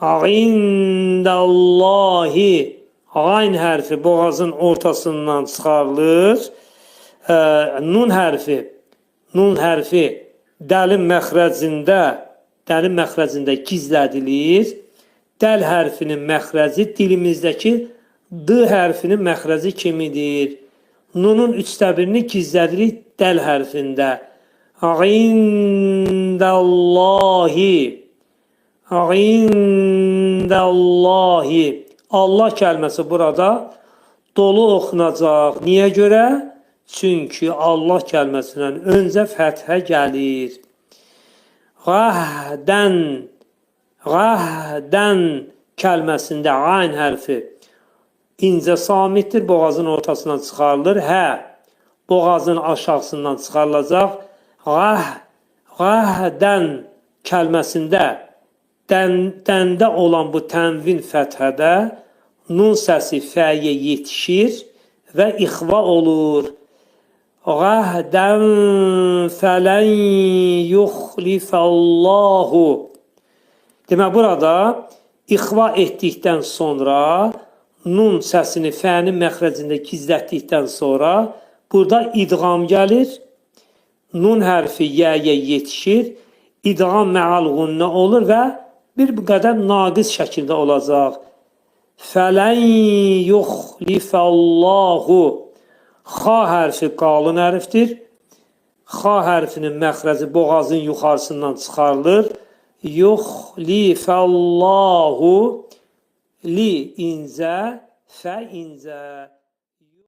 İndallahi ayn hərfi boğazın ortasından çıxarılır. Nun hərfi nun hərfi dəlin məxrəcində gizlədilir. Dəl hərfinin məxrəci dilimizdəki D hərfinin məxrəci kimidir. Nunun üçdə birini gizlədirik dəl hərfində. İndallahi İndallahi. Allah kəlməsi burada dolu oxunacaq. Niyə görə? Çünki Allah kəlməsindən öncə fəthə gəlir. Qahdən, qahdən kəlməsində ayn hərfi incə samitdir, boğazın ortasından çıxarılır. Hə, boğazın aşağısından çıxarılacaq. Qah, qahdən kəlməsində dəndə olan bu tənvin fəthədə nun səsi fəyə yetişir və ixva olur. Qahdən fələn yuxlifəllahu. Demək, burada ixva etdikdən sonra nun səsini fənin məxrəcində gizlətdikdən sonra burada idğam gəlir. Nun hərfi yəyə yetişir. İdğam məal ğunnə olur və bir qədər naqis şəkildə olacaq. Fələn yuxlifəllahu. Xa hərfi qalın hərfdir. Xa hərfinin məxrəci boğazın yuxarısından çıxarılır. Yuxlifəllahu. Li incə, fə incə.